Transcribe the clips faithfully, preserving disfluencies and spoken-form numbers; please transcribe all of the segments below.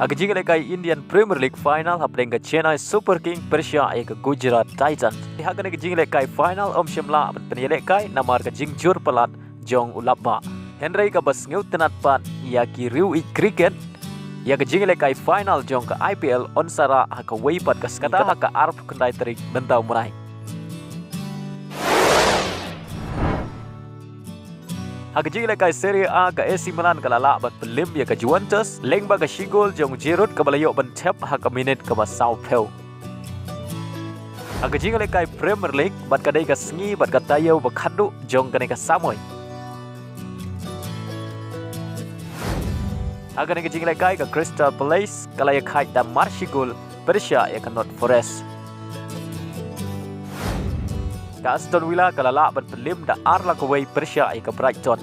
Ha ka jingïalehkai Indian Premier League final hapdeng ka Chennai Super King pyrshah ïa ka Gujarat Titans. Ha kane ka jingïalehkai final ym shym lah ban pynïalehkai namar ka jingjur palat jong u lapbah. Hynrei kaba sngewtynnat pat ïa ki riew ïeit cricket, ïa ka jingïalehkai final jong ka I P L yn sa rah ha kawei pat ka sngi, kata ha ka arphew khyndai tarik mynta u bnai. Ha ka jingïalehkai Serie A, ka A C Milan ka la lah ban pynlip ïa ka Juventus lyngba ka shi gol jong u Giroud kaba la ïoh ban thep ha ka minit kaba sawphew. Ha ka jingïalehkai Premier League, bad ka dei ka sngi bad ka taïew ba khatduh jong kane ka samoi. Ha kane ka jingïalehkai, ka Crystal Palace ka la ïakhaid da mar shi gol pyrshah ïa ka Nottingham Forest. Ka Aston Villa ka la lah ban pynlip da ar la kawei pyrshah ïa ka Brighton.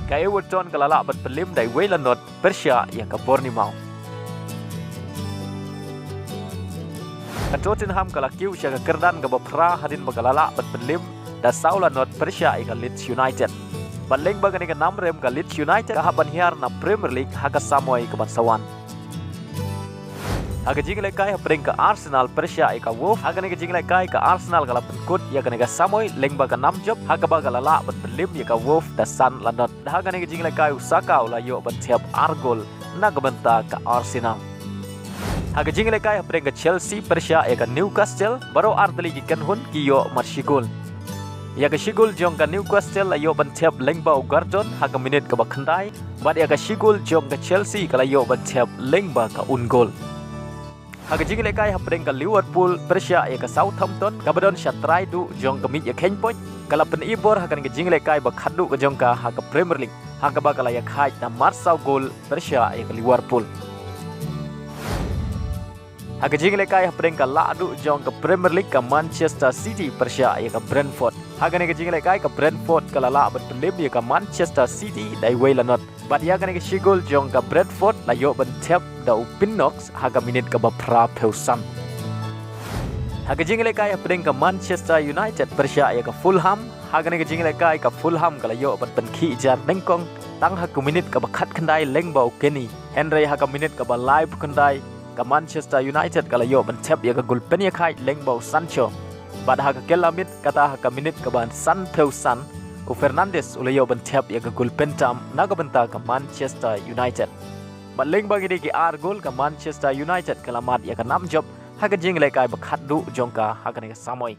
Ka Everton ka la lah ban pynlip da iwei la not pyrshah ïa ka Bournemouth. Ka Tottenham ka la kiew sha ka kyrdan kaba phra hadien ba ka la lah ban pynlip da saw la not pyrshah ïa ka Leeds United. Bad lyngba kane ka namrem, ka Leeds United ka hap ban hiar na Premier League ha ka samoi kaban sa wan. Ha ka jingïalehkai hapdeng ka Arsenal pyrshah ïa ka Wolves. Ha kane ka jingïalehkai, ka Arsenal ka la pynkut ïa kane ka samoi lyngba ka namjop ha kaba ka la lah ban pynlip ïa ka Wolves da san la not. Ha kane ka jingïalehkai, u Saka u la ïoh ban thep ar gol na ka bynta ka Arsenal. Ha ka jingïalehkai hapdeng ka Chelsea pyrshah ïa ka Newcastle, baroh ar tylli ki kynhun ki ïoh mar shi gol. Ïa ka shi gol jong ka Newcastle la ïoh ban thep lyngba u Gordon ha ka minit kaba khyndai, bad ïa ka shi gol jong ka Chelsea ka la ïoh ban thep lyngba ka own goal. Ha ka jingïalehkai hapdeng ka Liverpool pyrshah ïa ka Southampton, kaba don sha trai duh jong ka Miet Ïakheiñ Point, ka la pynibor ha kane ka jingïalehkai ba khatduh ka jong ka ha ka Premier League, ha kaba ka la ïakhaid da mar saw gol pyrshah ïa ka Liverpool. Ha ka jingïalehkai hapdeng ka lahduh jong ka Premier League, ka Manchester City pyrshah ïa ka Brentford. Ha kane ka jingïalehkai, ka Brentford ka la lah ban pynlip ïa ka Manchester City da iwei la not. Bad ïa kane ka shi gol jong ka Brentford la ïoh ban thep da u Pinnock ha ka minit kaba phraphew san. Ha ka jingïalehkai hapdeng ka Manchester United pyrshah ïa ka Fulham, ha kane ka jingïalehkai, ka Fulham ka la ïoh ban pynkhih jar nyngkong tang ha ka minit kaba khatkhyndai lyngba u Kenny. Hynrei ha ka minit kaba laiphew khyndai, ka Manchester United ka la ïoh ban thep ïa ka gol pynïakhaid lyngba u Sancho. Bad ha ka kylla miet, kata ha ka minit kaba sanphew san, u Fernandes u la ïoh ban thep ïa ka gol pyntam na ka bynta ka Manchester United. Bad lyngba kine ki ar gol, ka Manchester United ka la mad ïa ka namjop ha ka jingïalehkai ba khatduh jong ka ha kane ka samoi.